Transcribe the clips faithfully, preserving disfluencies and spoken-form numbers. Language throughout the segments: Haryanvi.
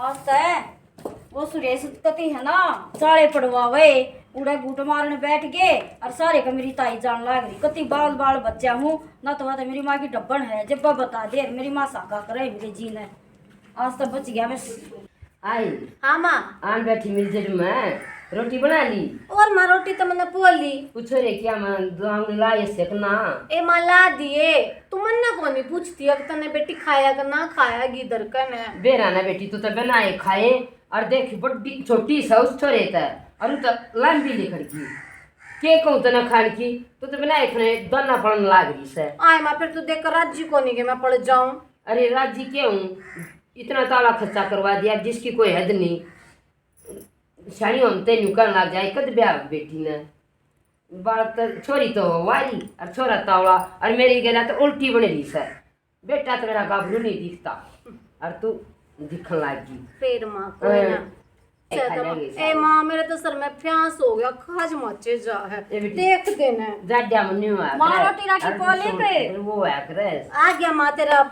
आज तो है, वो सुरेश कति है ना, चाले पड़वावे, उड़े बूट मारने बैठ गए और सारे का मेरी ताई जान लाग रही। कति बाल बाल बच्चा हूँ ना, तो वह तो मेरी माँ की डब्बन है, जब वह बता दे, मेरी माँ साका करे मेरे जी ने। आज तो बच गया बस। आई। हाँ माँ। आन बैठी मेरी जेठ में, रोटी बना ली? और माँ, रोटी तो मैंने पोल ली। पूछो रे, क्या मैं दुआंग ला ये सेकना? ए माँ, ला दिए। तू मन्ने कोनी पूछती, अगर तन्ने बेटी खाया कि ना खाया, गीदर कने। बेरा ना बेटी, तू तो बनाए खाए, और देख बड्डी छोटी सा उस छोरे तै, और तू तो लंबी लिखड़ की। के कहूँ तने खान की, तू तो बनाए खाने दाना पड़न लाग रही से। आए माँ, फिर तू देख कर राजी कोनी के मैं पड़ जाऊं। अरे राजी के हूँ, इतना ताला खर्चा करवा दिया जिसकी कोई हद नहीं। स्याणी हम ते न्यू कहन लग जाए, कद ब्याह बेटी ने। बात तो, छोरी तो वारी और छोरा तावला, और मेरी गेला तो उल्टी बन रही सै। बेटा तो मेरा गाभरू नहीं दिखता, और तू दिखन लाग गई। फिर माँ, कोई ना। हाँ। चल, खा लेंगे ए सारे। माँ, मेरे तो सर में प्यास हो गया, खाज मचे जा है। ए बेटी, देख देना। जाड्या मन्यू आ माँ, करे। रोटी राटी और पो ले दूसरो के। वो है करे। आ गया माँ तेरा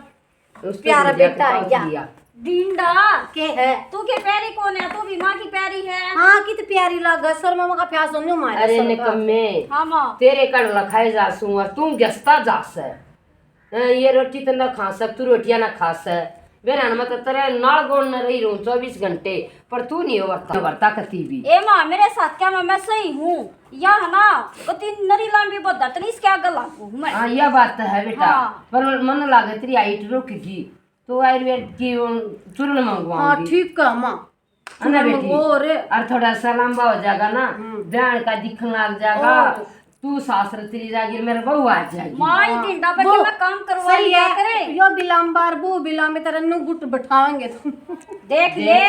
उस पे प्यारा ढींडा बेटा के आ पास गया। दिया। ढींडा? के है? तू के प्यारी कौन है? तू भी माँ की प्यारी है। हाँ, की तो प्यारी लागे, सर में मका प्यास होने मारे अरे सर का। निकम्मे, हाँ माँ। तेरे कण लखाए जा सूं और तू गस्ता जा सै। हैं, ये रोटी तो ना खा सक, तू रोटियां ना खा सै। बेरा ना मैं तो तेरे नाल गोन न रही रहूं चौबीस घंटे, पर तू नहीं हो वरता, वरता कती भी। ए माँ, मेरे साथ क्या मैं, मैं सही हूँ। या है ना, कती नरी लांबी बदत नहीं इसके आगे लागू हूँ मैं। हाँ, यह बात तो है बेटा। हाँ। पर मन लागे तेरी हाइट रुक गई, तो आयुर्वेद की वो चूर्ण मंगवाऊंगी। हाँ, ठीक है माँ। है ना चूर्ण बेटी? मंगवाओ रे। और थोड़ा सा लंबा हो जाएगा ना, हम्म। ध्यान का दिखने लग जाएगा। ओ। तू सासर चली जाएगी, मेरे बहू आ जाएगी। माँ, ये हाँ। ढींडा पे वो क्या मैं काम करवा सही लिया है। करे? यो भी लंबा और वो भी लंबी तरह नु गुट बैठाएंगे तो। देख ले,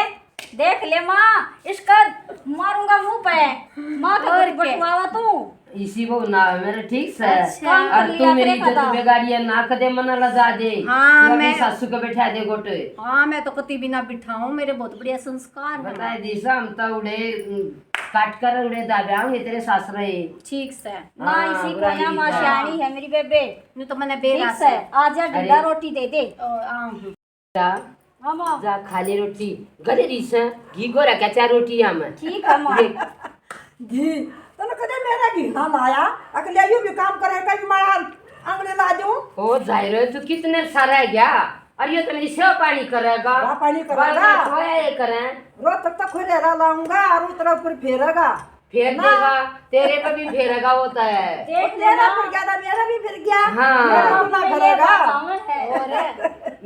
देख ले माँ, इसका मारूंगा मुंह पे। माँ का और गुट क्या? बटवावा तू। इसी बहू ना है मेरे, ठीक से। अच्छा। काम कर और तू लिया मेरी करे इज्जत खत्म। बिगाड़िए ना, कदे मना लजा दे। हाँ, तू अपनी मैं सासू को बैठा दे गोटे। हाँ, मैं तो कती भी ना बिठाऊं, मेरे बहुत बढ़िया संस्कार है। बता दी सा, हम तो उड़े, उम, काट कर उड़े दाबे आओगे तेरे सासरे। ठीक से। ना हाँ, इसी को बुराई ना माँ नहीं। सियाणी है मेरी बेबे। न्यू तो मैंने बेरा ठीक से। से। आ जा, अरे। ढीला रोटी दे दे। ओ, आ, हूँ। जा, हाँ माँ। जा खा ले रोटी। घरे री से, घी गोरा क्या चार रोटी है मैं। ठीक है माँ। देख। घी, तने कदे मेरा घी ना लाया? अकले यू भी काम करे, कभी मारा आंगले ला दूं। ओ जाहिर है, तू कितने सारा है गया? और ये तो मेरी सेवा पानी करेगा। सेवा पानी करेगा। बाल में सोया ये करें। रोज तक तो खुले रह लाऊंगा और उतरा ऊपर फेरेगा। फेर ना। देगा, तेरे पे भी फेरेगा वो तो है। देख वो तेरा लेना। फिर गया था, मेरा भी फिर गया। हाँ। मेरा हाँ, अपना मेरे घरेगा। बाप आवन है। और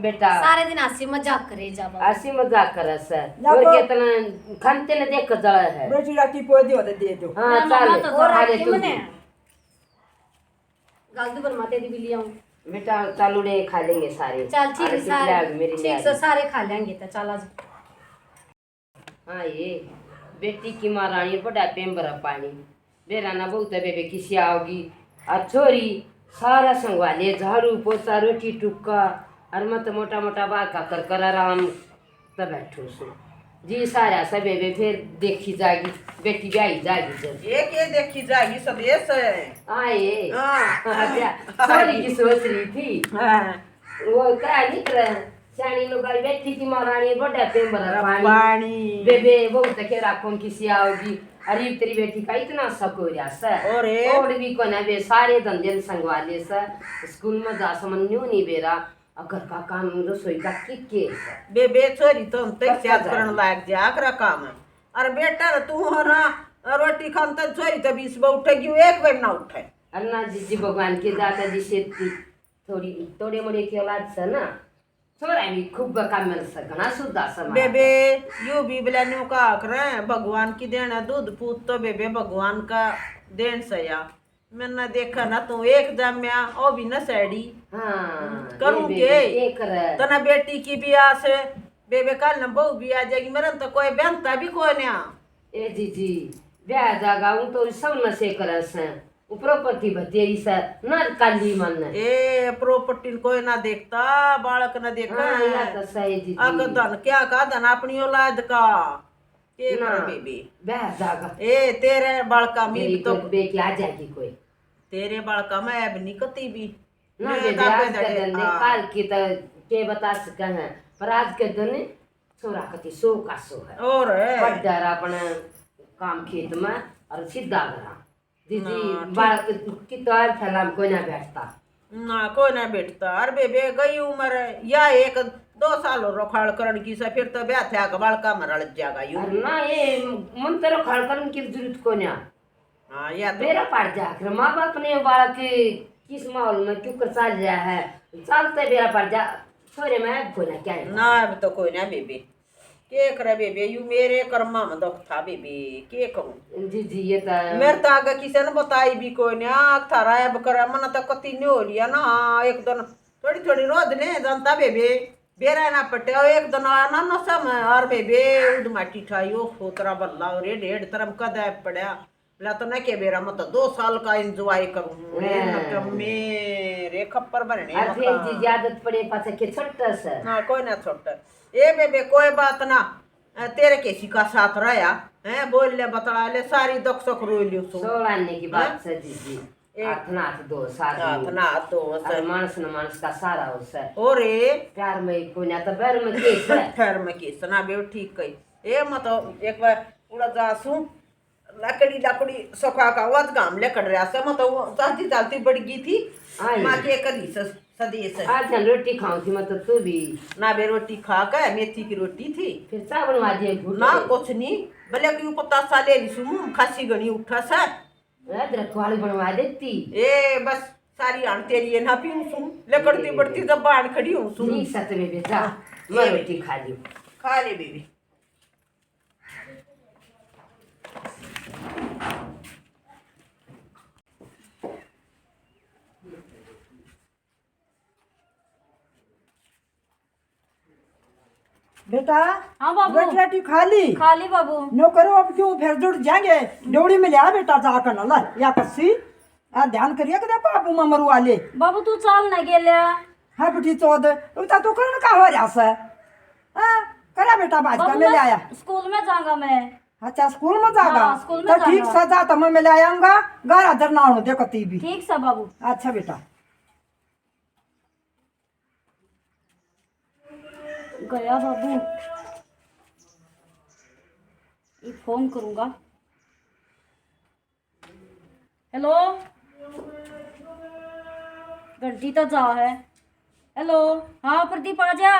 बेटा। सारे दिन हंसी मजाक करे जा बाबा। हंसी मजाक करे से। या और तो कितना खनते ने देख के जला है। बेटी राती पो दियो तो दे दो। हाँ, ना, चल। मामा तो और खा ले राखी तू मने। भी। गाल दू पर माते दी भी ले आऊं। बेटा, चल उड़े खा लेंगे सारे। चल, ठीक अरे, है, तू सारे, ले आ, मेरी ले ठीक आ। से, सारे खा लेंगे तो चल आज। हाँ, ये बेटी की माँ रानी बड़ा पेम्बरा पानी। बेरा ना बहुत है बेबे किसी आओगी। और छोरी सारा संगवा ले, झाड़ू, पोछा, रोटी, टुक्का, और मत मोटा मोटा बात का कर कर आराम। तब बैठो सो जी, सारा सब बेबे फिर देखी जाएगी, बेटी ब्याही जाएगी जब। ये के देखी जाएगी, सब ये से। आए। हाँ। अच्छा, सॉरी की सोच रही थी। हाँ। वो क्या निकले, सियाणी लोग आई बैठी थी महारानी, बड़ा पेम्बर पानी। पानी। बेबे, वो तो के राखों किसी आओगी। अरे, तेरी बेटी का इतना शक हो रहा सर। और और भी कोने बे, सारे धंधे संगवा ले सर। स्कूल में जा समझ न्यू नहीं बेरा। और घर का काम, रसोई का के के है? बेबे, छोरी तो हम तक करता याद जाए। करन लायक जा, आखरा काम है। अरे बेटा, तू हो ना, रोटी खान तो छोरी तो बीस बजे उठेगी, एक बजे ना उठे। अरे ना जीजी, भगवान की दाता जी से ती-, थोड़ी, थोड़े मोड़े की औलाद से ना, छोरा भी खूब काम मिल से, घना सुधा से मारा। बेबे, यू भी बिलानियों का आखरा है, भगवान की देन है, दूध पूत तो बेबे भगवान का देन से या। मैंने देखा ना तू एक जाम्या, ओ भी नशेड़ी। हाँ, करूँ ये के? बेबे, के करे? तना बेटी की भी आस है, बेबे कल न बहू भी आ जाएगी, मेरे तो कोई बेनता भी कोई ना। ए जीजी, ब्याह जागा, हूँ तो सब नशे करे से, ऊपरों पति भतेरी से, ना काली मन। ए, प्रॉपर्टी कोई ना देखता, बालक ना देखा हाँ, है। या तो सही जीजी। अक धन क्या का धन अपनी औलाद का। के ना, कर बेबे? बह जागा। ए, तेरे बालका में गरीब तो बेटी आ जाएगी कोई। तेरे बालका में अब नहीं कती भी। ना मैं बेबे, दाबे आज के दड़े, दिन ने हाँ। काल की तो के बता सके हैं, पर आज के दिन छोरा कति सौ का सौ है। और बड्डा रा अपने काम खेत में और सीधा करा। दीदी, ना, ठीक। बालक किताब फैला में कोई ना बैठता। ना, कोई ना बैठता। अरे बेबे, गई उम्र, या एक दो साल और रखाल करण की से, फिर तो ब्याह थे आगे बालका में रल जाएगा यू। अरे ना, ये मन तो रखाल करण की जरूरत कोन्या। हाँ, या तो बेरा पड़ जा, फिर माँ बाप ने बालक किस माहौल में क्यों कर चल रहा है, चलते बेरा पड़ जा। छोरे में अब कोई ना क्या है? ना, अब तो कोई ना बेबे। के करे बेबे, यू मेरे कर्मा में दुख था बेबे, के करूं? जी, जी, ये तो है। मेरे तो आगे किसी ने बताई भी कोई ना, आग थारा अब करे, मन तो कति नहीं हो लिया ना, एक दिन थोड़ी थोड़ी रोज ने जानता बेबे, बेरा ना पटे, एक दिन आया ना नशा में, और बेबे उद माटी ठाई, ओ हो तेरा बल्ला, और ये डेढ़ तरम कदा पड़ा। ला तो ना के बेरा, मैं तो दो साल का एंजॉय करूं। ए, हाँ। ना के मेरे खप्पर भरने अरे मत फिर कर। जी, आदत पड़े पाछे के छोटा सा। ना, कोई ना छोटा। ए बेबे, कोई बात ना। अ, तेरे केसी का साथ रहा है, बोल ले, बतला ले, सारी दुख सुख रो लियो सु। सोलाने की बात हैं? से जी, जी। ए, हाथ ना हाथ दो साथ हाथ में। ना हाथ दो से। और मानस न मानस का सारा हो से। और ए? प्यार में कोई ना तो बैर में केस है। प्यार में केस ना बे, ठीक कही। ए, मैं तो एक बार उड़ा जा सू। लकड़ी, लकड़ी सुखा का वो घाम ले कट रहा से, मैं तो वो चलती चलती बढ़ गई थी। आई। माँ के करी स-, सदी से। आज हम रोटी खाऊं थी, मैं तो तू भी। ना बे, रोटी खा के, मेथी की रोटी थी। फिर चाय बनवा दिए घूट ना, के। कुछ नहीं, भले कि ऊपर तासा ले ली सु, मुंह खासी घनी उठा से। अदरक वाली बनवा देती। ए, बस सारी आन तेरी है ना पीऊं सु, लकड़ती बढ़ती जब बाहर खड़ी हूं सु। ठीक सत में बेटा, हाँ। मैं ये रोटी खा ली। खा ले बेबी। बेटा, हाँ बाबू। रोटी राटी खा ली? खा ली बाबू। नो करो, अब क्यों फिर जुड़ जाएंगे? डोड़ी में लिया बेटा, जाकर ना ला, या कस्सी। आ, ध्यान करिए कदे बाबू में मरवा ले। बाबू, तू चाल ना गेल्या। हाँ बेटी चौध, उता तू करण का हो रहा से? हाँ, करा बेटा, बाज का बाबू, मैं ले मैं आया। स्कूल में जाऊंगा मैं। अच्छा, स्कूल में जागा? हाँ, स्कूल में तो ठीक जाऊंगा। सा जा, तो मैं ले आऊंगा। घर हाजर ना होने दे कती भी। ठीक सा बाबू। अच्छा बेटा। गया बाबू, ये फोन करूंगा। हेलो, घंटी तो जा है। हेलो, हाँ प्रदीप, आ जा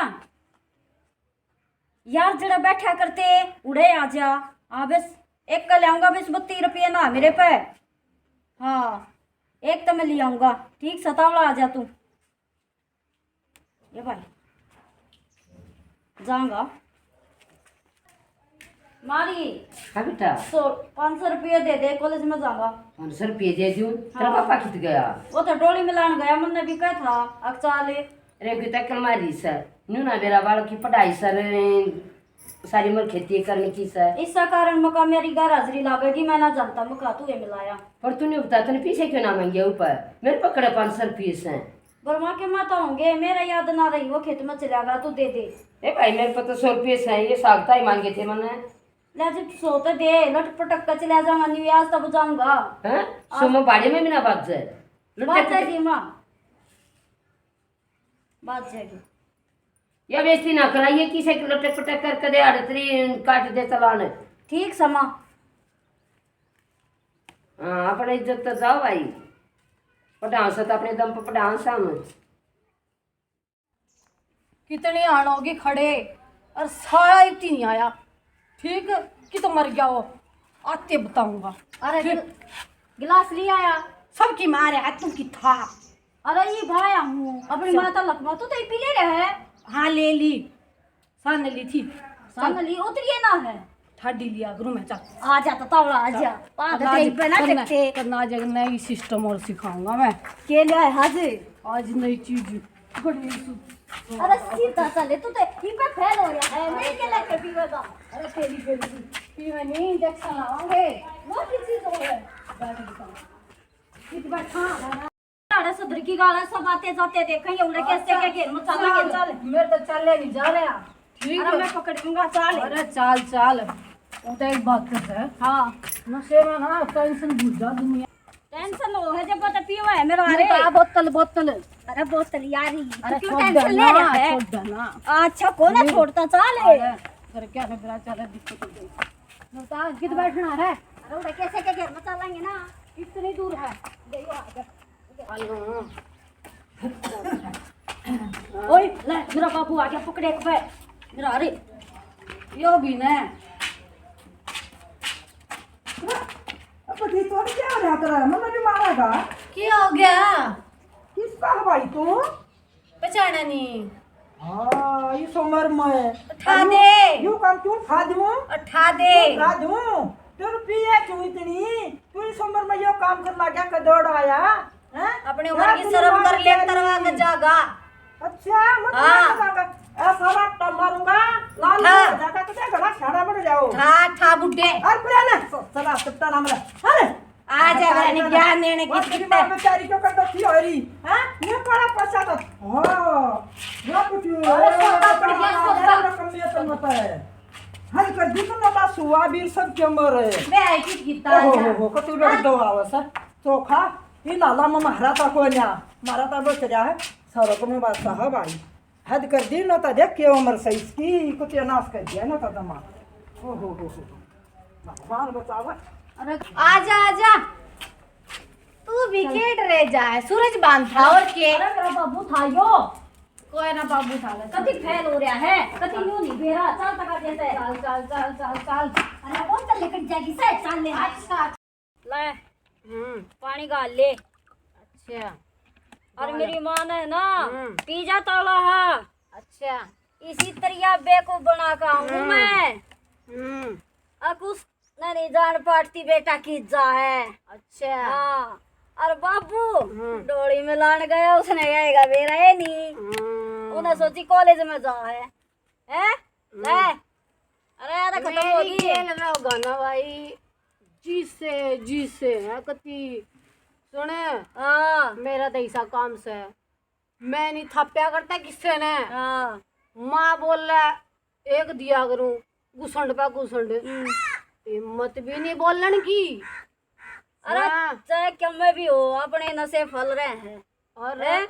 यार, जरा बैठा करते, उड़े आ जा। हाँ बस, एक का ले आऊंगा बस, बत्ती रुपये ना मेरे पे। हाँ, एक तो मैं ले आऊंगा। ठीक, सतावला आ जा तू। ये भाई, जाऊंगा। मारी। हाँ बेटा। सौ, पाँच सौ रुपये दे दे, कॉलेज में जाऊंगा। पाँच सौ रुपये दे दूं? तेरा हाँ। पापा कित गया? वो तो डोली मिलान गया, मैंने भी कहा था, अक चाल। अरे बेटा, कल मारी सर, न्यू ना मेरा बालक की पढ़ाई सर, सारी उम्र खेती करने की सर। इस कारण मका मेरी घर हाजिरी लागेगी, मैं ना जानता, मका तू ये मिलाया। पर तूने बता, तूने पीछे क्यों ना मांगे ऊपर? मेरे पकड़े पाँच सौ रुपये से। बरमा के माता होंगे, मेरा याद ना रही, वो खेत में चला गया, तू दे दे। ए भाई, मेरे पे तो सौ रुपये से, ये सागता ही मांगे थे मैंने। ले जब सौ तो दे, लट पटक के चला जाऊंगा, न्यू आज तब जाऊंगा। हैं? आज सौ में भाड़े में भी ना बाज जाए। लुटे बाज पटे- जाएगी माँ, बाज जाएगी। या बेइज्जती ना कराइए, किसे की लटक पटक कर कदे आड़तरी काट दे चलान। ठीक समा। हाँ, अपने इज्जत तो जाओ भाई। पढ़ाऊं से तो अपने दम पे पढ़ाऊं से हम। कितनी आन होगी खड़े, और साला एक ही नहीं आया। ठीक, कि तो मर गया वो, आते बताऊंगा। अरे, ठीक। गिल-, गिलास ले आया। सबकी मार है, तू की था। अरे, ये भाया हूँ। अपनी चल। माता लखमा, तू तो ये पी ले रहा है। हाँ, ले ली। सान ली थी। सान ली, उतरिए ना है। ठाडी लिया करूँ मैं, चल। आ जा तो तावड़ा, आ जा। चल। पागल आज तेरी बना करना, सकते। करना आज एक नई सिस्टम और सिखाऊंगा मैं। के ले आए आज? आज नई चीज, बड़ी सु-, अरे सीधा चले, तू तो इस पे फेल हो रहा है। मैं के लेके पीवेगा? अरे तेरी बेटी, पीवे नहीं, इंजेक्शन लावांगे। वो किस चीज हो है? बैठ बेटा। कित बैठा? अरे सुधर की गाल है, सब आते जाते देखेंगे, उड़े कैसे अच्छा, के घेर में चलेंगे। चल, चल, मेरे तो चले नहीं जा रहा। ठीक अरे है। मैं पकड़ूंगा, चाल। अरे चाल, चाल। वो तो एक बात तो है। हाँ। नशे में ना टेंशन भूल जा दुनिया। टेंशन हो है जब तो पीवा है मेरा। अरे। आ बोतल, बोतल। अरे बोतल यार ही। अरे तो क्यों छोड़ टेंशन दे ना, ले रहा है? छोड़ दे ना। अच्छा, कौन है नहीं। छोड़ता? चाल। अरे। घर क्या है, मेरा चला दिक्कत हो गई। मैं तो आज कित बैठना है। अरे उड़ा कैसे के घर में चलेंगे ना, इतनी दूर है। देखो आगे। ओए, ले, मेरा बाबू आ गया, पकड़े एक पे। मेरा, अरे, यो भी ने। अब तो ठीक हो, क्या हो रहा तेरा? मम्मा भी मारेगा। क्या हो गया? किसका है भाई तू? पहचाना नहीं। हाँ, इस उम्र में। उठा दे। यू काम क्यों उठा दूं? उठा दे। क्यों उठा दूं? तू रुपये क्यों इतनी? तू इस उम्र में यो काम करने लग गया, कदोड़ आया, हैं? अपने उम्र की शर्म कर ले, करवा के जागा। अच्छा, मैं हाँ। करवा के जागा। ऐसा रट्टा मारूंगा, लाल हो जाएगा, तुझे घड़ा छाड़ा बन जाओ। ठा, ठा बुड्ढे। और पुराना, चला, सट्टा नाम ले। अरे, आ जा, बहन, ज्ञान देने की बस, मेरी माँ बेचारी क्यों कर दुखी हो रही, हैं? ये बड़ा पैसा तो, हाँ, ये कुछ, अरे, सोता पड़ गया, सोता। रकम ये तो मत है। हद कर दी तो ना सुआ भी सब के मर है। मैं आई कित किता ओहो, जा। हो, हो, कतई बड़ी दवा है सर। चोखा, ये नाला में मारा था कोई ना, मारा था बच रहा है, सारों को मैं बादशाह है भाई। हद कर दी ना, तो देख के उम्र से इसकी, कुछ नाश कर दिया ना, तो दमा। ओ हो हो हो। भगवान बचावे। अरे आजा, आजा। तू भी खेड रह जाए, सूरज बांध था और के। अरे मेरा बाबू था यो। कोई ना बाबू था ले। कति फेल हो रहा है, कति न्यू नहीं बेरा, चल तका जैसे। चल, चल, चल, चल, चल। अरे कौन चल लेकर जाएगी से, चल ले। अच्छा। ले, हम्म। पानी घाल ले। अच्छा। और घाल। मेरी माँ ने ना हम्म। पिज्जा तला है। अच्छा। इसी तरिया बेवकूफ बना के आऊँ हम्म। मैं। हम्म। और कुछ ना नहीं जान पाटती बेटा की जा है। अच्छा। हाँ। और बाबू हम्म। डोली में लान गया, उसने आएगा बेरा है नहीं। हम्म। उन्हें सोची कॉलेज में जा है। हैं? हम्म। ले। अरे, ये तो खत्म हो मेरी गई। खेल रहा होगा ना भाई, जिसे, जिसे है कति। सुन, हाँ। मेरा तो ऐसा काम से, मैं नहीं थाप्या करता किससे ने। हाँ। माँ बोल ले, एक दिया करूं, घुसंड पे घुसंड। हम्म। हिम्मत भी नहीं बोलन की। अरे, हाँ। चाहे क्यों में भी हो, अपने नशे फल रहे हैं। और हैं?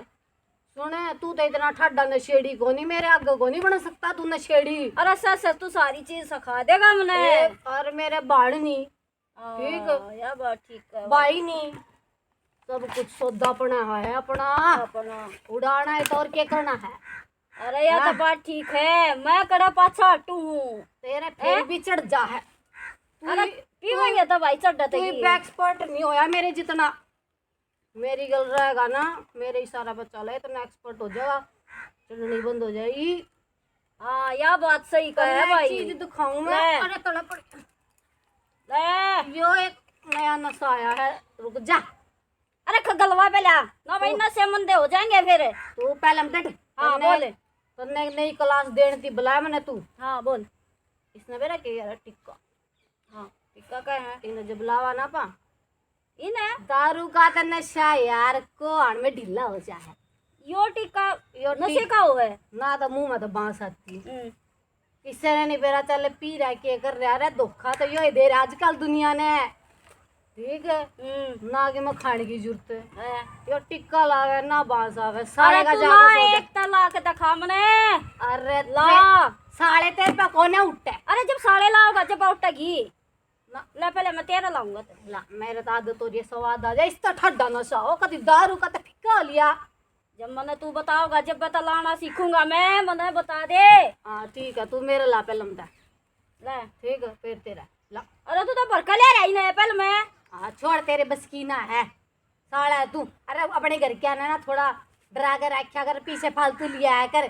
सुने, तू तो इतना ठाडा नशेड़ी कोनी, मेरे आगे कोनी बन सकता तू नशेड़ी। अरे सर, सर, तू सारी चीज सिखा देगा मने। ए, और मेरे बाण नहीं, हाँ, ठीक? या बात ठीक है। भाई नहीं, सब कुछ सौदा अपना है, अपना। अपना। उड़ाना है तो और क्या करना है? अरे, या तो हाँ। बात ठीक है, मैं कड़ा पाछा हटू हूँ। तेरे फिर हैं? भी चढ़ जा है। तू अरे, ही, पीवेंगे तू, तो भाई चढ़ तू ही जाएगी। Expert नहीं होया मेरे जितना। मेरी गल रहेगा ना, मेरे इशारा पर चले, इतना expert हो जाएगा, चढ़नी बंद हो जाएगी। हाँ, या बात सही कहा है तन्ने भाई। चीज दिखाऊं मैं। ले। अरे, तोड़ा पड़। ले। यो एक नया नशा आया है, रुक जा। अरे, ख-, गलवा पे ला। ना भाई, तू नशे मंदे हो जाएंगे फिर। तू पहले में डट। हाँ, तन्ने, बोल। तन्ने नई class देने की बुलाया मैंने तू। हाँ, बोल। इसने बेरा के यार टिक्का। हाँ, टिक्का का है? इन्हें जब लावा ना पा। इन्हें? दारू का तो नशा यार, कोहण में ढीला हो जा है। यो टिक्का यो नशे टिक-, का हो है? ना तो मुंह में तो बांस आती। हम्म। किससे ने नहीं बेरा चले, पी रहा, के कर रहा रे, धोखा तो यो ही दे रहा आजकल दुनिया ने। ठीक है? हम्म। ना कि मैं खाने की जरूरत है। हाँ। यो टिक्का लावे, ना बांस आवे, साले अरे का तू जाके ला, सो जा। एक तो ला के दिखा मने। अरे ला। ते-, साले तेरे पे कौन है उठे? अरे जब साले लाओगा, जब उठेगी। ना। ले, पहले मैं तेरा लाऊंगा तो। ला, मेरे तो आदत हो रही है, स्वाद आ जाए, इस तो ठंडा नशा हो, कभी दारू का तो फिक्का हो लिया। जब मने तू बताओगा, जब बता लाना सीखूंगा मैं, मने बता दे। हाँ, ठीक है, तू मेरे ला पहले मता। ले। ठीक है, फिर तेरा। ला। अरे, तू तो भरका ले रही ना पहले मैं। हाँ, छोड़, तेरे बस की ना है। साला है तू। अरे, अपने घर के आना ना, थोड़ा डरा के रखा कर, पीछे फालतू लिया आया कर।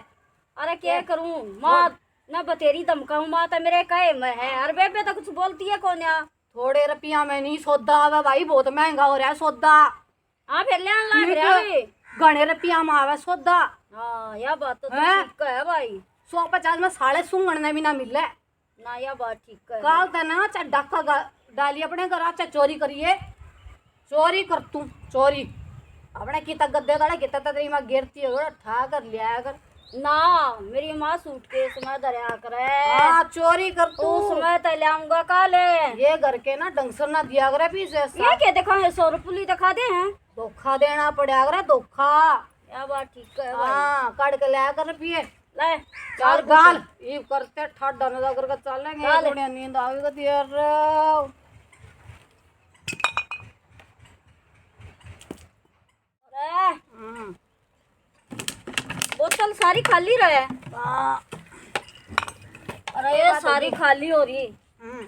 अरे, क्या करूं? माँ ना बतेरी धमकाऊं, माँ तो मेरे कहे में है। अरे, बेबे तो कुछ बोलती है कौन या? थोड़े रुपया में नहीं सौदा आवे भाई, बहुत महंगा हो रहा है सौदा। हाँ, फिर ले आन लाग रहा है। घणे रुपया में आवे सौदा। हाँ, या बात तो तू हैं? ठीक है भाई। सौ पचास में साले सूंघण ने भी ना मिले। ना, या बात ठीक है। काल तै ना चाहे डाका गा-, डाली अपने घर, चाहे चोरी करिए, चोरी कर तू, चोरी। अपने किता गद्दे तले, किता तेरी माँ गिरती हो, ठा कर लिया कर। ना, मेरी माँ सूटकेस में धरया करे। हाँ, चोरी कर तू। उसमें तो ले आऊंगा काले। ये घर के ना ढंग से ना दिया करे पीछे ये से। क्या दिखाए, सौ रुपये दिखा दे हैं। धोखा देना पड़ा करे, धोखा। या बात ठीक है भाई। हाँ, काट के लाया कर रुपये। ले, चाल चाल गाल। ये करते ठाडा न जाकर के चालेंगे, चाल। थोड़ी नींद आवेगी तो यार। अरे, हम्म। बोतल सारी खाली रहे। वाह। अरे, ये सारी खाली हो रही। हम्म।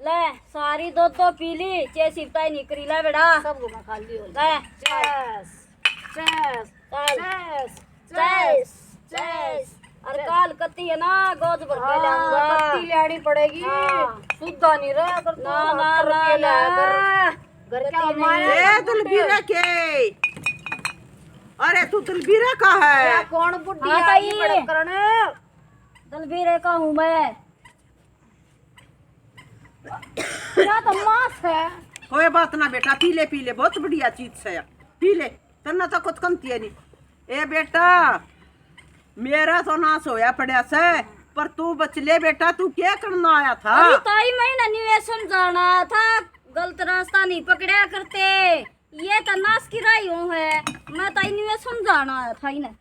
ले, सारी दो दो पी ली, चे सिरता ही निकरी। ले बेटा। सब गुना खाली हो ले। Cheers। Cheers। चल। Cheers। Cheers। Cheers। और काल कत्ती है ना, गोज भर के हाँ, लाऊंगा। कत्ती लानी पड़ेगी। हाँ। सुद्धा नहीं रहा कर तू, ना, ना, ना, ना। घर के कत्ती नहीं। ए, दलबीरा के। अरे, तू दलबीरा का है? अरे, कौन बुढ़ी हाँ, आई ताई। बड़े करने? दलबीरे का हूँ मैं। क्या तो मांस है। कोई बात ना बेटा, पी ले, पी ले, बहुत बढ़िया चीज है, पी ले, तन्ना तो कुछ कमती है नहीं। ए बेटा, मेरा तो नाश होया पड़ा से, पर तू बच ले बेटा, तू क्या करना आया था? अरे ताई, मैं ना न्यू ये समझाना आया था, गलत रास्ता नहीं पकड़ा करते, ये तो नाश की राह हूँ है, मैं ताई न्यू ये समझाना आया था इन्हें।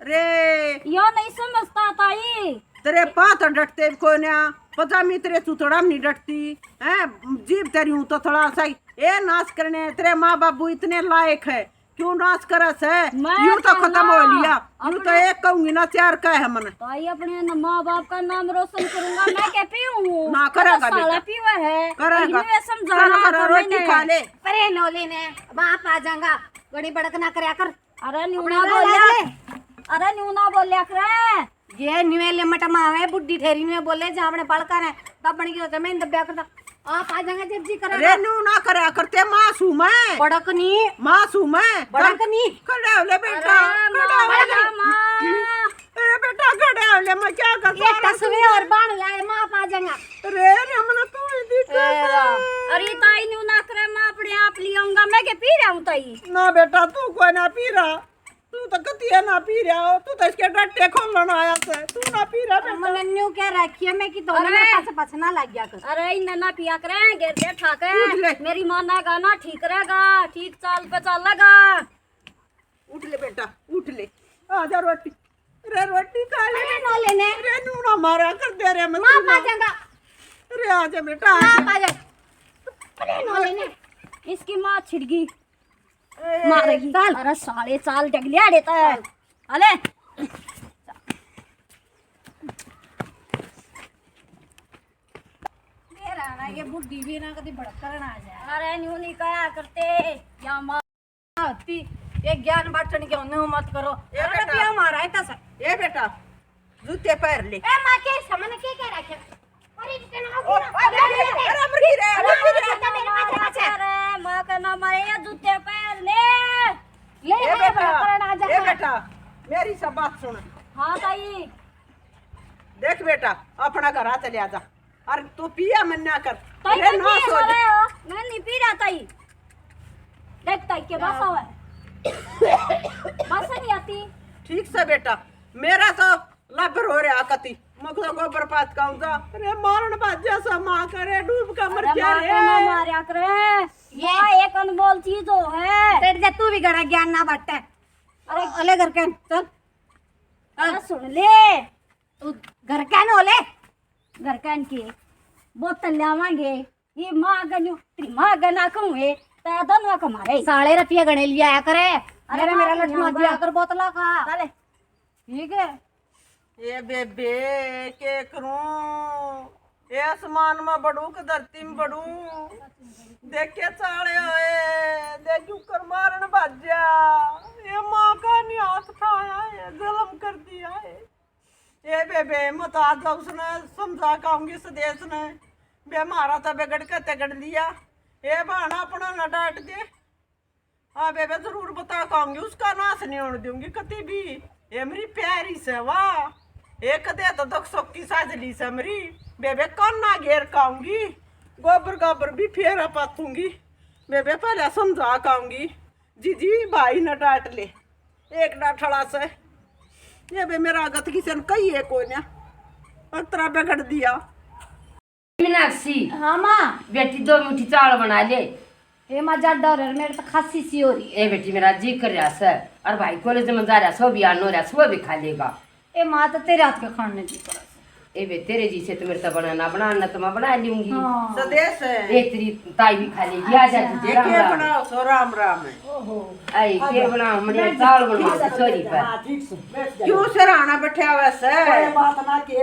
रे, यो नहीं समझता ताई। तेरे पा तो डटते कोन्या, पजामी तेरे सुथड़ा में नहीं डटती, हैं? जीभ तेरी हूं तो थोड़ा सा ही। ए नाश करने, तेरे माँ बाबू इतने लायक है, क्यों नाश करे से? मैं यूं तो खत्म हो लिया, यूं तो एक कहूंगी ना, चार कह है मन। ताई, अपने न-, माँ बाप का नाम रोशन करूंगा, मैं क्या पीऊं? ना करेगा बेटा। पीवा है। करेगा। समझाना करेगा, रोटी खा ले। परे नोले ने बाप आ जाएगा, बड़ी बड़क ना करया कर। अरे न्यू ना बोल्या। अरे न्यू ना बोल्या करे। ये न्यू लिमट मावे बुड्ढी ठेरी न्यू बोले जा अपने बालका ने तब बन गयो जमीन दब्या करता। आप आ जाएंगे जब जी करे। अरे न्यू ना करे करते माँ सू मैं। बड़क नी। माँ सू मैं। बड़क नी। खड़ा हो ले बेटा। अरे खड़ा हो ले। माँ, माँ। अरे बेटा खड़ा हो ले, मैं क्या कर ये तस्वीर और बाण लाए माँ आप आ जाएंगे। अरे रे मना तू ही दी। अरे ताई न्यू ना करे, मैं अपने आप ले आऊंगा। मैं के पी रहा हूँ ताई। ना बेटा तू कोई ना पी रहा। तू तो कतिया ना पी रहा हो, तू तो इसके डट्टे खोलन आया से, तू ना पी रहा बेटा। मैंने न्यू क्या रखी है, मैं की तो अरे। मेरे पास पास ना लग गया कर। अरे इन्हें ना पिया करे, गिर दे ठाके। उठ ले। मेरी माँ ना गाना ठीक रहेगा, ठीक चाल पे चलेगा। उठ ले बेटा, उठ ले, आ जा रोटी। रे रोटी खा ले। अरे नो लेने। रे नू ना मारा कर दे रे मत माँ ना। पा जाएगा। रे आ जा बेटा, आ माँ जा। पा जा। अरे नो लेने। इसकी माँ छिड़गी। मारेगी। चल। अरे साले चाल जगलिया देता है। अले। मेरा ना ये बुढ़ी भी ना कभी भड़कण आ जाए। अरे न्यू नहीं कहा करते। या माँ होती, ये ज्ञान बांटन के उन्हें मत करो। ए अरे बेटा। पिया मारा है तस। ए बेटा, जूते पहन ले। ए माँ के समन के क्या रखे? अरे, इतना ओ, अरे, अरे, अरे, अरे, अरे, अरे, अरे, अरे, अरे, माँ का ना मारे, ये जूते पहन ले। ले, ए बेटा, ए बेटा, मेरी सब बात सुन। हाँ, ताई। देख बेटा, अपना घर आ चले आजा। अरे, तू पिया मन्ना कर। ताई, अरे, ना सोच। मैं नहीं पी रहा, ताई। देख, ताई, के बस आवे। बस नहीं आती। ठीक से बेटा, मेरा तो लाबर हो रहा कति, मुख तो गोबर पात का उजा। अरे मारण बाजा सा माँ करे, डूब का मर अरे गया माँ रे। का ना मारया करे। ये माँ एक अनमोल चीज हो है। बैठ जा, तू भी गड़ा ज्ञान ना बाटे। अरे अले घर के चल। अरे सुन ले। तू घर के न हो ले। घर के न के बोतल लावांगे। ये माँ गन्यू, तेरी माँ गना कहूँ है। तै दोनों का मारे। साले रुपये गणे लिया करे। अरे मेरा, मेरा माँ लठमा दिया कर बोतला का। चले। ठीक है। ए बेबे, के करूं? ए आसमान में बड़ू के धरती में बड़ू? देखे चाले आए, दे जुकर मारन भाज्या। ए माँ का नहीं हाथ ठाया है, जुल्म कर दिया है। ए बेबे, मैं तो आज उसने समझा के आऊंगी सदेश ने। बे, म्हारा तो बिगड़ के तिगड़ लिया। ए भाणा, अपना न डांट दे। हाँ बेबे, जरूर बता के आऊंगी, उसका नाश नहीं होने दूंगी कती भी। ये मेरी प्यारी से वाह, एक दे तो दुख सुख की साजली से मेरी। बेबे, काना घेर के आऊंगी, गोबर गाबर भी फेरा पाथूंगी। बेबे, पहले समझा के आऊंगी, जीजी भाई न डांट ले, एक डांठड़ा से। ये बे मेरा आगत किसी ने कही है कोई ना, अतरा बिगड़ दिया। मीनाक्षी। हाँ माँ। बेटी, दो मुट्ठी चावल बना ले। ए माँ, जाडा हो रहा, मेरे तो खांसी सी हो रही है। ए बेटी, मेरा जी कर रहा सै, और भाई कॉलेज में जा रहा सै, भी आनो रहा सै, वो भी खा लेगा। ए माँ, तो तेरे हाथ के खाने की तरह से। ए बे, तेरे जी से तो मेरे तो बना ना बना, ना तो मैं बना लूंगी। हाँ। सदेश है। ए, तेरी ताई भी खा लेगी, आ जा। अच्छा। जी, ये राम क्या राम। बनाओ सो, राम राम है। ओहो। आई, आ के जा। बनाओ, हमने बैठ जा। चावल बनवा दे, ठीक से, छोरी बैठ जा। पर। हाँ, ठीक से, बैठ जा। क्यों सिरहाना बैठा हुआ से? कोई बात ना के।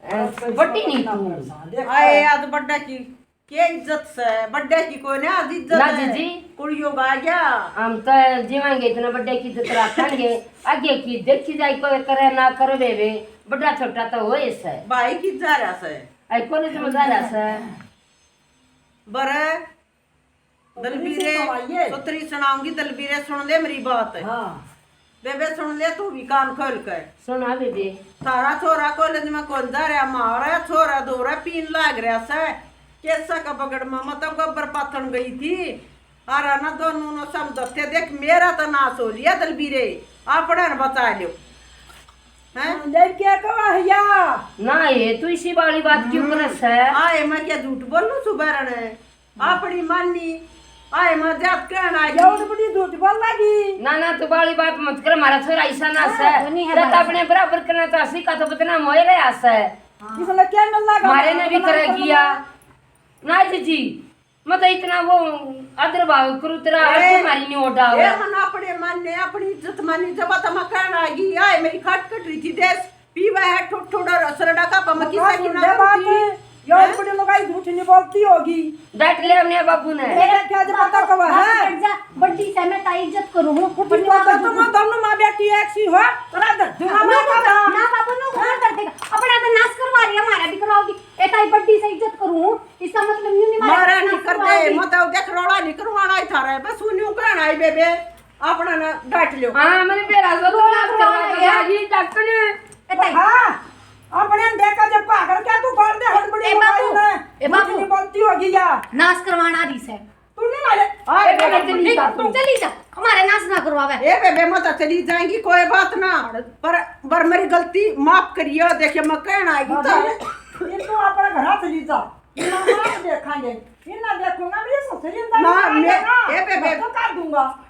ए, बड्डी नहीं तू। देख आए, आज बड्डा की के इज्जत से, बड्डे की कोई ना, आज इज्जत ना है। जीजी। कुड़ियों का आ गया। हम तो जीवांगे इतना बड्डे की इज्जत रखेंगे। आगे की देखी जाए, कोई करे ना करे बेबे, बड्डा छोटा तो हो ऐसा है। भाई की जा रहा से। आई कॉलेज में जा रहा से। बरे, दलबीरे, सुतरी सुनाऊंगी, दलबीरे सुन ले मेरी बात। हाँ। बेबे सुन ले तू भी कान खोल के। सुना बेबे। थारा छोरा कॉलेज में कौन जा रहा, मारा छोरा दो रहा पीन लाग रहा से। कैसा का बगड़ में मतलब गोबर पाथन गई थी। अरे ना दोनों नो समझते, देख मेरा तो नाश हो लिया दलबीरे, अपने ने बचा लियो। हैं? हाँ, देख क्या कहा है या? ना ये तू इसी वाली बात क्यों करे से? आए मैं क्या झूठ बोलूं सुबह ने? अपनी मानी, आए मैं जात कहना आई। ये उठ बड़ी झूठ बोल लगी। ना, ना, तू बाली बात मत कर, हमारा छोरा ऐसा ना से। हाँ, तो नहीं है या तो भाई। अपने बराबर करना तो असी का तो बदनाम होए रहा से। हाँ। इसने क्या मिल लगा? मारे ने भी बदनाम करे करना। किया। ना जीजी, मैं तो इतना वो आदर भाव करूँ तेरा, ए, आज तुम्हारी नहीं ओडा ए, हुआ। मन अपने माने, अपनी इज्जत मानी, जब तो मैं कहना आई, आए मेरी खाट कट रही थी देश। पीवा है ठुठुड़ और असरड़ा का पमकी मकान से की ना मुर्दे बात करती। है। यो हैं? बड़ी लुगाई झूठ नहीं बोलती होगी। डांट ले हमने बाबू ने। ये क्या जब पता कवा है? बाबू, हट जा, बड्डी से मैं ताई इज्जत करूँ हूँ। कुछ बड्डी बात बात तो करूँ। मैं दोनों माँ बेटी एक सी हो, तोरा दर्द दूंगा ना मैं बाबू, कहा। ना बाबू, नो कौन दर्द देगा? अपना तो नाश करवा रही है, हमारा भी करवाओगी। ए ताई बड्डी से इज्जत करूँ हूँ, इसका मतलब यूं नहीं मारा मारा कि नहीं नाश कर करवा दे, दी। मतलब देख रोड़ा नहीं करवाना ही थारा है, बस यूं कहना है बेबे। अपना ना डांट लो। हाँ, मैंने बेरा से तो नाश करवा दिया। जी, डॉक्टर ने। ए, ताई। हाँ, अपने देखा जब पागल क्या तू कर दे हड़बड़ी ए, बाबू। ए, बाबू। नहीं बोलती होगी या। नाश करवाना रही से। तू नहीं मारे। आ, ए, ए, बेबे, चली जा, तू। चली जा। हमारे नाश ना करवावे। ए, बेबे, मैं तो चली जाएंगी, कोई बात ना। पर, पर मेरी गलती माफ करियो। देखिए, मैं कहना आएगी तो। ये तो अपने घर चली जा। ये ना देखेंगे। ये ना देखूंगा, मेरे ससुर ना, मैं, ए, बेबे। तो काट दूंगा।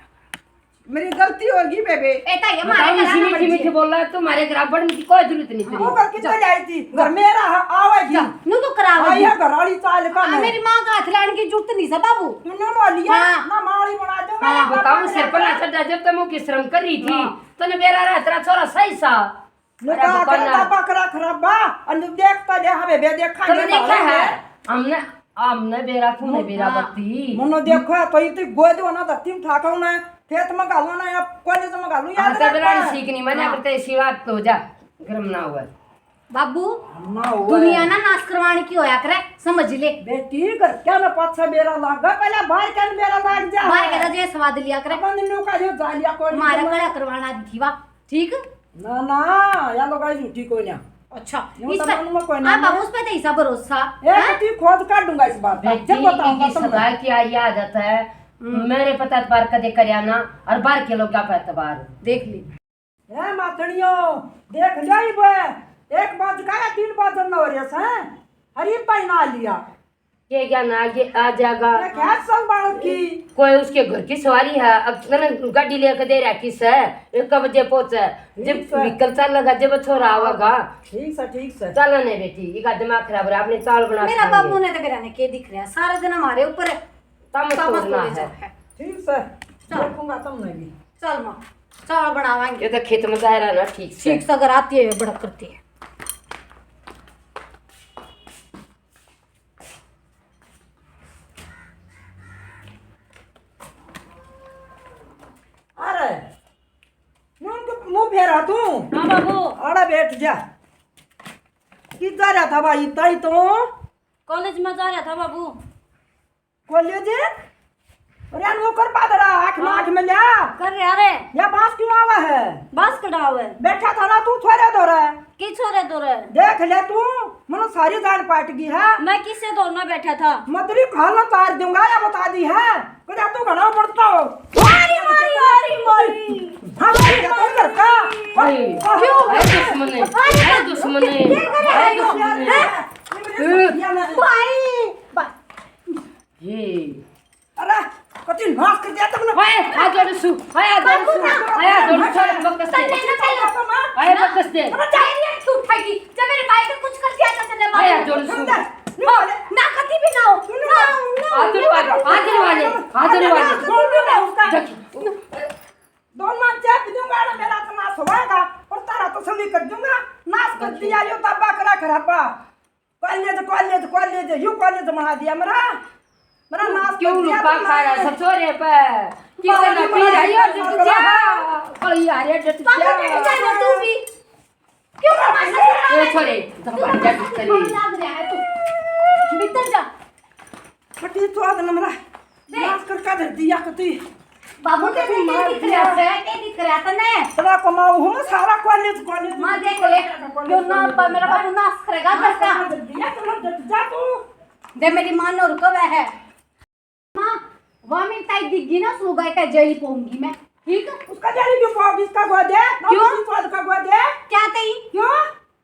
मेरी गलती होगी बेबे। ए, ताई, हमारे बताओ, घर इसी ना मीठी मीठी बोल रहा है, तुम्हारे घर बढ़ने की कोई जरूरत नहीं पड़ी। वो करके चली आई थी, घर में रहा, आवेगी। जा, नू तो करावेगी। आई है घर वाली चाल का हाँ, मैं। मेरी माँ का हाथ लाने की जरूरत नहीं से बाबू। तूने रो लिया, हाँ। ना माली बना दो, हाँ, मैं बताओ, सिर पर ना चढ़ा, जब तक मुँह की शर्म कर रही थी, हाँ। तने बेरा रहा, तेरा छोरा सही सा। नुका अरे, दुकान करता ना। बकरा खराबा, अन देखता ले, हाँ, बेबे, देखा तने ये देखा बाबा है? ने। हमने, हमने बेरा, तूने बेरा हाँ। बत्ती। मनो देखो, तो इतनी गोद होना धरती में ठाका होना है, खेत में घालो ना, या कॉलेज में घालो, याद हाँ, तो रखना बेरा है। सीख नहीं, मैंने हाँ। अपने सीवा तो जा, गरम ना हुआ। बाबू, ना हुआ। दुनिया ना नाश करवाने की होया करे, समझ ले। बेटी, घर क्या ना पाछा बेरा लाग गया, पहले बाहर क्या बेरा लाग जा। बाहर के तो जे स्वाद लिया करे। अपन न्यू का जो जा लिया कोई मारे नहीं। कड़ा करवाना दी थी वा, ठीक? ना, ना, या लोग आई झूठी कोई ना। अच्छा, यूं इस तो पे, मन में कोई ना हाँ, बाबू, है। उस पे तो ऐसा भरोसा, ए, हैं? बेटी, खोद काटूंगा इस बार। बेटी, जब बताऊंगा इनकी तुमने। सदा की आ-, ये आदत है, हम्म। मेरे पता एतबार कदे करया ना, और बाहर के लोग का एतबार। देख ली। ए माथणियो, देख लिया ही बे, एक बाज का या तीन बाज न हो रहे हैं, हरी पाई ना लिया। ये क्या ना आगे आ जाएगा? ये क्या संभाल की? कोई उसके घर की सवारी है, अब तने गाड़ी लेके दे रखी से, एक बजे पहुंचे, जब ठीक से। व्हीकल चल लगा, जब छोरा आवेगा। ठीक से, ठीक से। चल ने बेटी, इका दिमाग खराब रहा, अपने चाल बना मेरा खाएंगे। बाबू ने तो मेरा ने के दिख रहा, सारा दिन हमारे ऊपर तमस तमस तोड़ना तोड़े है। जा है। ठीक से, चल। देखूंगा तुमने भी। चल माँ, चाल बनावांगे। ये तो खेत में जा रहा ना, ठीक से। ठीक से अगर आती है, बड़ा करती है। अरे, यूं क्यों मुंह फेरा तू? हाँ बाबू। आड़ा बैठ जा। किधर जा रहा था भाई, ताई तो? कॉलेज में जा रहा था बाबू। कॉलेज? अरे यार, वो कर पादरा, आँख में हाँ। आँख में लिया। कर रहा रे। या बांस क्यों आवा है? बांस कड़ा आवे? बैठा था ना तू छोरे धोरे। की छोरे धोरे? देख ले तू, मनो सारी जान पाट गई है। मैं किससे धोरना बैठा था? मदरी खाल तार दूंगा, या बता दी है। कदा तू घना पड़ता हो। मारी, मारी, मारी, मारी। हाँ, भाई, क्या कर करता? क्यों? अरे दुश्मन है, अरे अरे दुश्मन है, क्या करे अरे है? दुश्मन है। हैं? भाई, बा- ये। अरे, कति नाश कर दिया तुमने। हाय, हाथ जोड़ सु, हाय, हाथ जोड़ सु, हाय, हाथ जोड़ सु, मत कस दे। तन्ने ना चाहिए। हाय, मत कस दे। अरे, चाहिए नहीं, तू उठाएगी। जब मेरे भाई को कुछ कर दिया तो तन्ने हाय, मार हाथ जोड़ सु। ना, ना, कति भी ना हो। ना, ना, हाथ जोड़ वाले, हाथ जोड़ वाले, हाथ जोड़ वाले। बोल भी ना उसका। देख। दोनों चेप दूंगा ना, मेरा तो नाश होएगा और तारा तो सभी कर दूंगा। नाश कर दिया यो तब्बा करा खराबा। College, college, college, you college बना दिया मेरा। मेरा नाश क्यों कर दिया लुका तुमने। खा रहा है सब छोरे पे? किसे बाबू ना जी पी बना रही हो दिया तुम मेरा। क्या? बड़ी यार, ये डट बाबू गया। जी, तू भी। क्यों बदमाशी कर रहा ए, है? छोरे, तू तो भाग जा, बदमाशी किसके करने लिए? लग रहा है तू। भीतर जा। फटी तो आदन मेरा। दे। नाश करके धर दिया कती। बाबू के मार दिया। के दिख रहा है, के दिख रहा तन्ने? तेरा कमाऊ हूँ मैं सारा कॉलेज, कॉलेज। माँ देख ले, कॉलेज, यो ना कॉलेज। पर मेरा बाबू नाश करेगा घर का। नाश कर दिया, तेरा डट जा तू। दे मेरी माँ ने और कब है? माँ, वहाँ मेरी ताई दिख गई ना, सो गाय का जेल पाऊंगी मैं, ठीक है? उसका जेल क्यों पाओगी? इसका गोदे? क्यों? उसका गोदे? क्या तई? क्यों?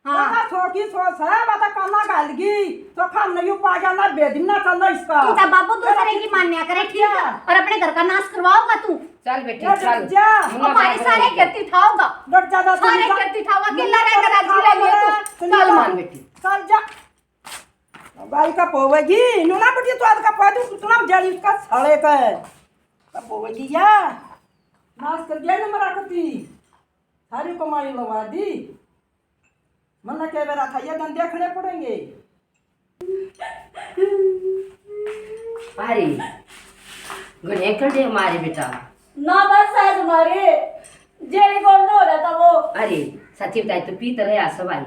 हाँ। बता, सो की सो से, बता, काला घाल गई। तो खान नहीं पा गया ना, बेदिन ना चल इसका। तू जा बाबू, दूसरे की मान्या करे, ठीक है? और अपने घर का नाश करवाओगा तू। चल बेटी, ये चल। जा। हमारे सारे घर ती ठाओगा। डट जा, डट जा। सारे घर ती ठाओगा, किला रह कर राजी रह लियो तू। चल मार बेटी। चल जा। भाई का पोवेगी, नूना बेटी तो आज का पा दूं, कितना जड़ी उसका साले का है। का पोवेगी या? नाश कर दिया ना मरा कती। सारी कमाई लवा दी। मन्ना कह बेरा था, ये दिन देखने पड़ेंगे। अरे, घणे कंडे मारे बेटा। ना बस आज मारे, जेरी गोल हो रहा था वो। अरे, सच्ची बताई तो पी तो रहा सब भाई।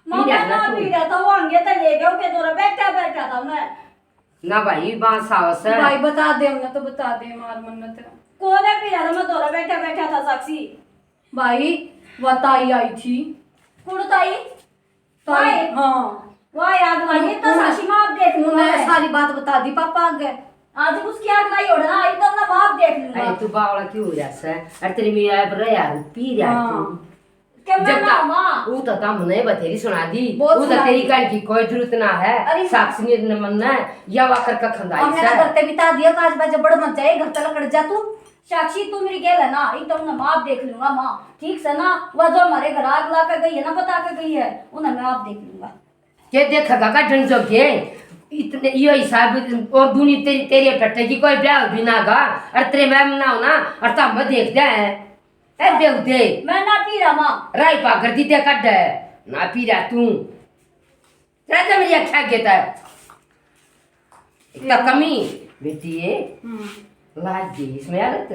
मामा पी रहा ना ना तू। पी रहा था, वो आगे तो ले गया, के तोरा बैठा बैठा था मैं। ना भाई, बात सावस है। भाई बता दे, हमने तो बता दे, मार मन्नत। कौन है पी रहा था, मैं तोरा बैठा बैठा था साक्षी। भाई, वो ताई आई थी। कौन ताई? ताई, भाई। हाँ। वाह याद भाई, ये तो उन-, साक्षी माँ आप देख लूंगा उन्हें मैं। सारी बात बता दी पापा आगे। आज उसकी आग लाई ओढ़ना, एकदम ना माँ आप देख लूंगा। अरे तू बावला क्यों हो रहा है? अरे तेरी मियाँ अब रहा यार, पी रहा है तू। हाँ। के मैं जब ना ता-, माँ। वो तो ता मने बतेरी सुना दी। बहुत वो तो सुना तेरी दी। कहने की कोई जरूरत ना है। अरे साक्षी ने मन्ना या वा करके खंदाई हमने से। तो घर पे बिता दिया, काज बा जबड़ मत जाए, घर तक लकड़ जा तू। साक्षी, तू मेरी गेल है ना, एक तो उन्हें मैं आप देख लूंगा माँ, ठीक से ना? वह जो हमारे घर आग ला के गई है ना, बता के गई है, उन्हें मैं आप देख लूंगा। के देखेगा का ढंग जो के? इतने यो हिसाब और दुनी तेरी, तेरी टट्टे की कोई ब्याह भी ना गा, और तेरे मैं ना हो ना, और तब मैं देख दे है। ए बेहुदे। मैं ना पी रहा माँ। राई पाकर दी ते कट है, ना पी रहा तू। राजा मेरी अच्छा गेता है। इतना कमी बेटी है। हम्म। लाज दी इसमें आदत।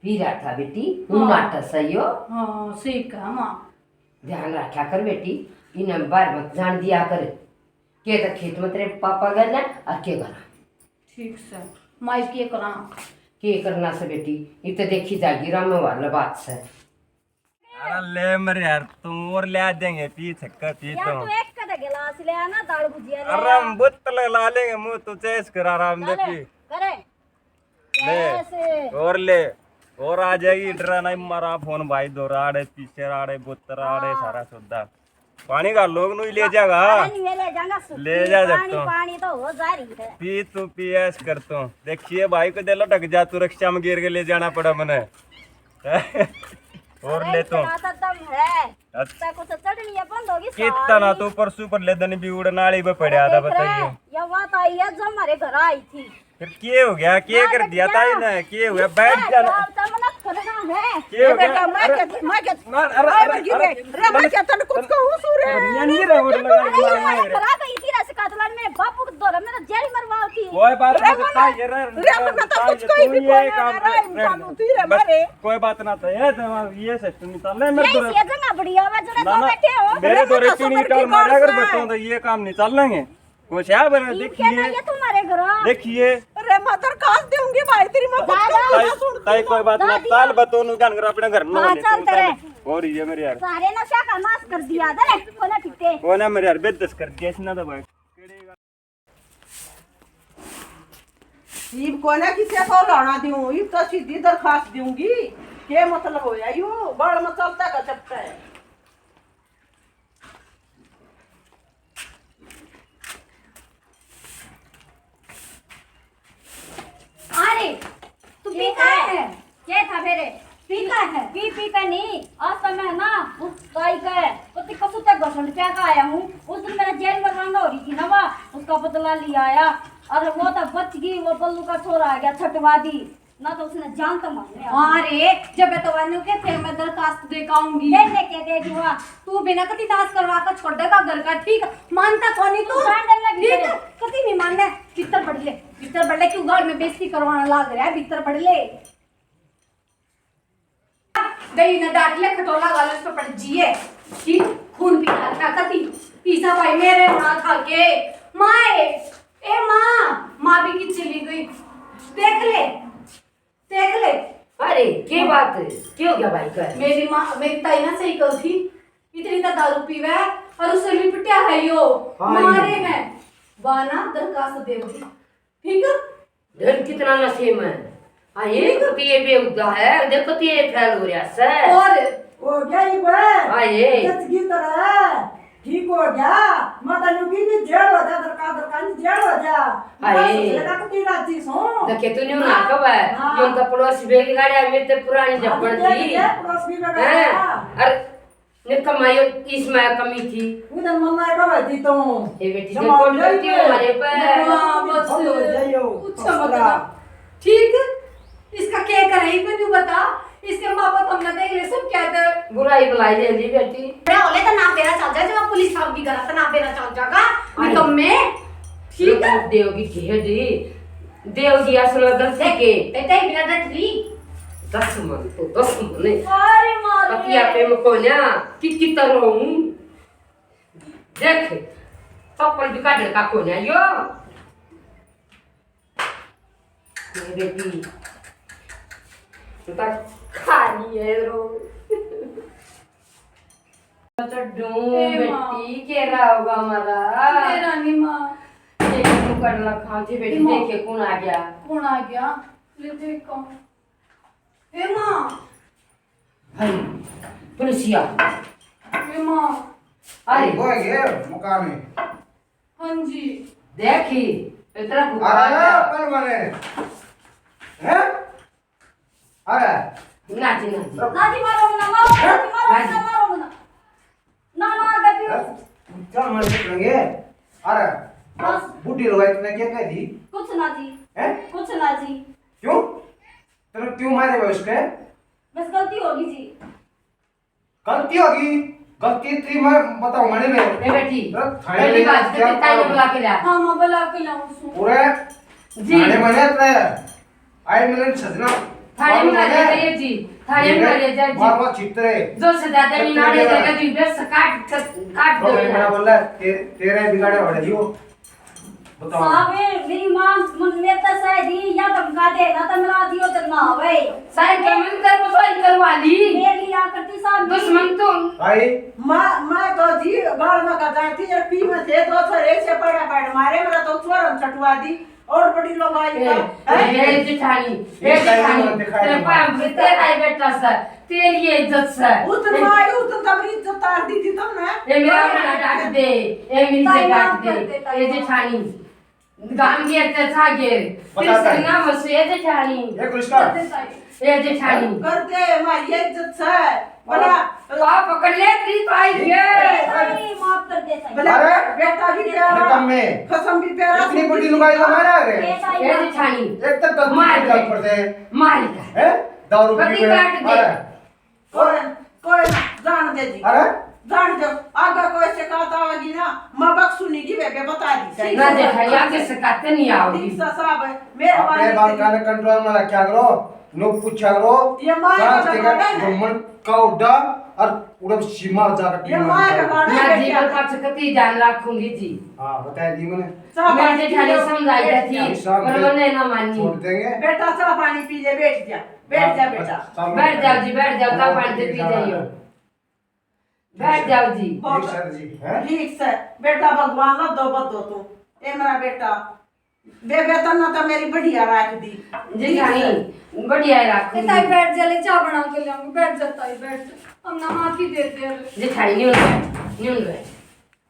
पी रहा था बेटी, हाँ। उन्नाटा सही हो। हाँ, सही कहा माँ। ध्यान रखा कर बेटी, इन्हें बाहर मत जान दिया कर। के तो खेत में तेरे पापा गए ना, और के करा? ठीक से। माई के करा? के करना से बेटी, ये तो देखी जागी राम वाला बात से। अरे ले मेरे यार, तू और ले देंगे, पी छक्का पी यार, तो। तू एक कदे गिलास ले आना, दाल भुजिया ले अरे आ। हम बोतल ला लेंगे, मुंह तो चेस कर आराम दे पी। करे। ले, ऐसे। और ले, और आ जाएगी, डरा नहीं मारा फोन भाई, दो राड़े, पीछे राड़े, बोतर राड़े, हाँ। सारा सौदा। पानी का लोग नु ही ले जाएगा। अरे नहीं, ले जाएगा, सुखी ले जा जब पानी, तो। पानी तो हो जा रही है। पी तू, पी ऐश कर तू। देखिए भाई को दे लो ढक जा, तू रिक्शा में गिर के ले जाना पड़ा मने। और अरे ले तू। इतना तो दम है। अच्छा। तक तो चढ़नी है, बंद होगी कितना ना सारी। तो परसों पर ले दन भी उड़न वाली पे पड़ा था, देख रहा बताइए। है, ये बात आई है जो हमारे घर आई थी। फिर के हो गया, के कर दिया ताई ने? के हो गया? बैठ जा ना। के हो गया? अरे, मैं क्या, मैं क्या, अरे, अरे, अरे, अरे, मैं क्या तन कुछ कहूं सु रे? ये नहीं रे, वो लगा, अरे, लगा, लगा, लगा। खराब है, इसी रस का तो मेरे बापू को दौरा, मेरा जेल मरवाओ थी। कोई बात नहीं, ताई, ये रे, रे, मैं तो कुछ कहीं भी कोई काम रे, इंसान होती रे, बस, मारे। कोई बात ना, तो ये, ये सिस्टम नहीं चल रहा है, मेरे ये, तो ये जगह बढ़िया है, जरा ना, ना, बैठे हो। मेरे तो रेती नहीं निकाल मारा, अगर बताऊं तो ये काम नहीं चल लेंगे। कुछ है बना, देखिए। ये तुम्हारे घर। देखिए। अरे, मैं दरखास्त दूंगी भाई, तेरी मैं कुछ कहूं ना सुन। ताई, कोई बात ना, ताल बतो नु जान कर अपने घर में हाँ, चल तेरे। और ये मेरे यार। सारे नशा का नाश कर दिया, दे, कोना पीते। कोना मेरे यार, बेदस कर दिया इसने तो भाई। इब कोना किसे को लाना दूं, इब तो सीधी दरखास्त दूंगी। के मतलब होया यू? बाल में चलता का चपटा है। अरे, पसंद क्या का आया हूँ, उस दिन मेरा जेल में रवाना हो रही थी ना, वहाँ उसका बदला लिया आया। अरे वो तो बच गई, वो बल्लू का छोरा आ गया छठवा दी, ना तो उसने जान तो मार लिया। हाँ रे, जब मैं तो वानू के थे, मैं दरखास्त दे के आऊंगी। ले लेके दे दूंगा। तू बिना कति नाश करवा के छोड़ेगा घर का, ठीक? मानता कोनी तू। तू जान डर लगी ठीक तेरे। है? कति नहीं मानना है। भीतर बढ़ ले, भीतर बढ़ ले, क्यों घर में बेइज्जती करवाना लाग रहा है? भीतर बढ़ ले। गई ना डांट ले, खटोला गाल उस पे पड़ जिए। ठीक, खून पी रहा था कति। पीसा भाई मेरे माँ खा के। माए, ए माँ, माँ भी की चली गई। देख ले, देख ले। अरे, के बात है? के हो गया भाई का? मेरी माँ, मेरी ताई ना सही कही थी, इतनी तो दारू पीवे और उसे लिपटिया है यो, हाय। मारे है। वाना दरखास्त देवगी, ठीक है? ढेर कितना नशे में। हाँ, ये तो ये बेहुदा है, देखो तो ये फैल हो रहा है। और हो गया ये बे? हाँ, ये। जचगी तरह ठीक हो गया। माता न्यू की भी जेल हो जा, दरकार दरकार जेल हो जा। हाय। बस, बेटा को की राजी सो। देखे तू न्यू ना कब है? हाँ। यूं तो पड़ोसी बेग गाड़िया में ते पुरानी हाँ, जब्बड़ देख थी। ले, पड़ोसी बेग हैं? गाड़िया। अरे ने कमाई इसमें कमी थी। उधर मम्मा का भाई थी तो। ए बेटी, जमा देखो, गई गलती है। हमारे पे। हाँ, बस। बंद हो जाइयो। पूछो मत ना। ठीक? इसका क्या करे ही, तू बता। इसके माँ बाप हमने देख ले, सब क्या था? बुराई भलाई ले ली बेटी। बड़ा होले तो नाम देना चल जा, जब पुलिस साहब की गलत नाम देना चल जाएगा। अरे। निकम्मे। ठीक है? देव की घेर दी। देव जी असल गलती देख, के। ते, ते बिना डट रही। दस मन तो दस मन। अरे मारे। पतिया पे में कोन्या, कि कितर हूँ। देख, चप्पल भी काटने का कोन्या यो। ये बेटी, तू तो खाली है रो। चड्डू ए माँ। बेटी, के रहा होगा हमारा? मेरा नहीं माँ। देख, तू कर ला खाओ जी बेटी, ए माँ। देखे कौन आ गया? कौन आ गया? ले देखो। ए माँ। भाई, पुलिसिया। ए माँ। अरे। वो है ये मकान में। हाँ जी। देखी, इतना भूखा अरे, है। पर मने। हैं? अरे। ना जी, ना जी। ना जी, मारो ना, मारो ना, हैं? मारो ना, मारो ना। ना मार दे फिर। हैं? क्या मार देंगे? अरे, बस। बूढ़ी लोग इतने क्या कह दी? कुछ ना जी। हैं? कुछ ना जी। क्यों? तेरे क्यों मारे हुए उसके? बस गलती होगी जी। गलती होगी? गलती तेरी मैं बताऊंगा नहीं मैं। ए बेटी, तेरा थाने बेटी में बात क्या करते, ताई ने करूँ? बुला के ला। हाँ, मैं बुला के लाऊं उसको। पूरे जी। थाने में नहीं तेरे। आई मैंने सजना। थाने में ना ले जाइए जी। थाने में ना ले जाइए जी। मार मार चित्रे। जो सजा देनी ना ले जाएगा जी, बस काट, काट दो। मेरा बोल रहा है, ते-, तेरे बिगाड़े हो रही हो। बताओ। साहब, मेरी माँ मन में तो शायद ही या धमका दे ना तो मेरा दियो तो ना होवे। शायद के मन कर बसाई करवा ली। मेरी आकृति साहब दुश्मन तो। भाई। माँ, मैं तो जी गाल में का जाती है, पी में थे तो सर ऐसे पड़ा बैठ मारे, मेरा तो चोरन छटवा दी। और बड़ी लोग आई ए, का, हैं? ए, ए, जेठानी, ए, ये जेठानी, टाइम दिखाई तेरे दे। पाँव पे तेरा ही बेटा सर, तेरी ये इज्जत सर। उतन ए, मारी, उतन तब इज्जत तार दी थी तुमने। ए, मेरा माँ। ना डांट दे, ए, मेरी ताई से माफ डांट दे, कर दे, ताई ए, माँ। जेठानी। गांव की इज्जत छा गए। बता तेरे ताई। से ना बस, ए, जेठानी। ए, पुलिस का? ए, जेठानी। कर दे, मारी इज्जत सर। बड़ा। तो आप पकड़ ले, तेरी तो आई है। अरे, माफ कर दे, सही। बोले, अरे, बेटा भी प्यारा, निकम्मे। कसम भी प्यारा, इतनी बड़ी लुगाई का मारा रे। बेटा ही ये माफ। जेठानी। एक तो गलती मार के दे। ऊपर से। मार दे। हैं? दारू पी कभी के काट दे। मारा है। कोई, कोई ना, जान दे जी। अरे? जान दे। आगे कोई शिकायत आवेगी ना, मैं बख्शू नहीं की बेबे बता दी। सही ना से जेठानी, आगे शिकायत नहीं आओगी। ठीक सा साहब, मेरे अपने बाल का ने कंट्रोल में रखा करो। लोग पूछा करो, ये माँ का सांस के बगाड़ा है। घुमन का उड्डा और उड़ब सीमा जाकर ये माँ का बगाड़ा ना है जी, बेटा। मैं पाछे कती ध्यान रखूंगी जी। हाँ, बताया जी मैंने। सब मैं बात जेठानी की समझाई बैठ थी, जा। शाम पर के मैंने ना मानी। छोड़ देंगे। बेटा, चाह पानी पी ले, बैठ जा, बैठ जा हाँ, बेटा। शाम बैठ में जाओ जी, बैठ जाओ, चाह हाँ, पानी पी ठीक है। जाइए। बैठ जाओ जी। बहुत ठीक सर जी, हैं? ठीक सर। बेटा भगवान ना दो बदो तू। ए मेरा बेटा, बेबे तन्ना तो मेरी बढ़िया रख दी। जेठानी, बढ़िया रख ए, ताई दी। बैठ जा, ले चाय बना के लाऊंगी। बैठ जा ताई, बैठ जा। हम ना हाथ ही दे दे। जेठानी, न्यून बैठ, न्यून बैठ।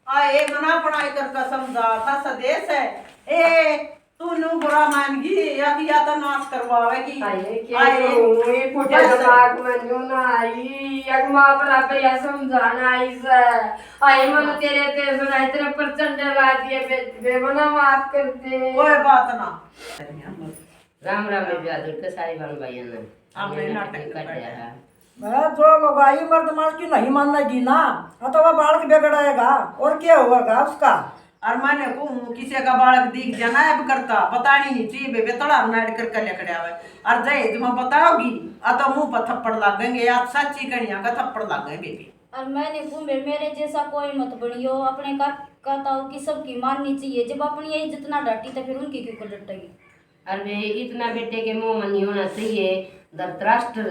आ, ए, मना अपना इधर का समझा था सदेश है। ए, तू न्यू बुरा मान गई, या कि या तो नाश करवावेगी। अरे, के आए। कहूँ, ये फुटे बस। दिमाग में न्यू ना आई, एक माँ पर आप या समझाना आई से। आई मन तेरे ते सुनाई, तेरे प्रचंड ला दिए, बे-, बेमना माफ कर दे। कोई बात ना। राम राम बेबे, आदर के सारे बहन भाइयों ने। आप ये नाटक कर दिया है। मैं जो लुगाई मर्द मार की नहीं मानेगी ना, तो वह बालक बिगड़ेगा और क्या होगा उसका? और मैंने कहूँ, किसी का बालक दिख जाना है, अब करता बतानी नहीं चाहिए बेबे, तड़ा नाट करके लिखड़े आवे। और दहेज में बताओगी, आ तो मुंह पर थप्पड़ लागेंगे, या साची कनिया का थप्पड़ लागेंगे बेबे। और मैंने कहूँ बे, मेरे जैसा कोई मत बनियो, अपने काका ताऊ की सबकी माननी चाहिए। जब अपनी इज्जत ना डाटी तो फिर उनकी क्यों कर डटेगी? अरे बे, इतना बेटे के मुंह में नहीं होना चाहिए। धृतराष्ट्र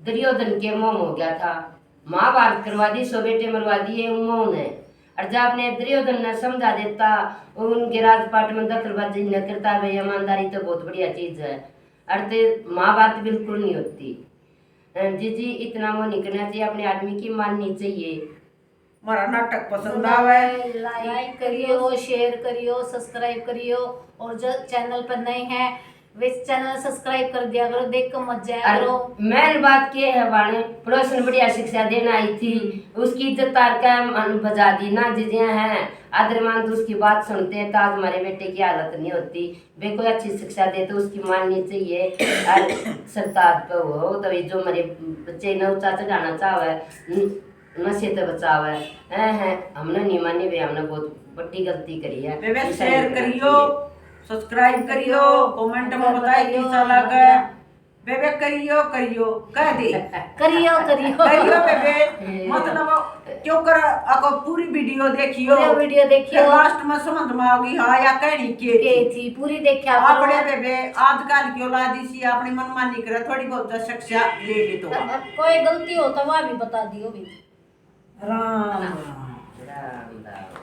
दुर्योधन के मुंह में हो गया था। महाभारत करवा दी, सौ बेटे मरवा दिए उन मुंह ने। और जब आपने दुर्योधन ने समझा देता, उनके राजपाट में दखलबाजी न करता, भाई ईमानदारी तो बहुत बढ़िया चीज है। और ते महाभारत बिल्कुल नहीं होती। अ, जी जी, इतना वो नहीं करना चाहिए, अपने आदमी की माननी चाहिए। हमारा नाटक पसंद आवे। लाइक करियो, शेयर करियो, सब्सक्राइब करियो, और जो चैनल पर नए हैं, वे चैनल सब्सक्राइब कर दिया करो, देख के मत जाया और करो। मेन बात के है, बाने पड़ोसन बढ़िया शिक्षा देना आई थी, उसकी इज्जत तार के मन बजा दी ना, जिजिया है आदर मान, तो उसकी बात सुनते तो आज हमारे बेटे की हालत नहीं होती। वे कोई अच्छी शिक्षा दे तो उसकी माननी चाहिए। और सरताज पे हो तो ये जो हमारे बच्चे ने ऊंचा चढ़ाना चाहे, न-, नशे ते बचावे, हैं, हैं, हमने नहीं मानी बे, हमने बहुत बड़ी गलती करी है। बेबे, इसे शेयर नहीं करना करियो, चाहिए। सब्सक्राइब करियो, कमेंट में बताइए बताइयो, कैसा लगा। बेबे, करियो, करियो, कह दे। करियो, करियो। करियो बेबे, मतलब क्यों कर, अको पूरी वीडियो देखियो। पूरी वीडियो देखियो। फिर लास्ट में समझ में आओगी, हाँ, या कहनी के के थी। थी, पूरी देखा करो। अपने बेबे, आजकल की औलाद इसी अपनी मनमानी करे, थोड़ी बहुत शिक्षा ले ले तो। कोई गलती हो तो वह भी बता दियो भी। राम राम। राम राम।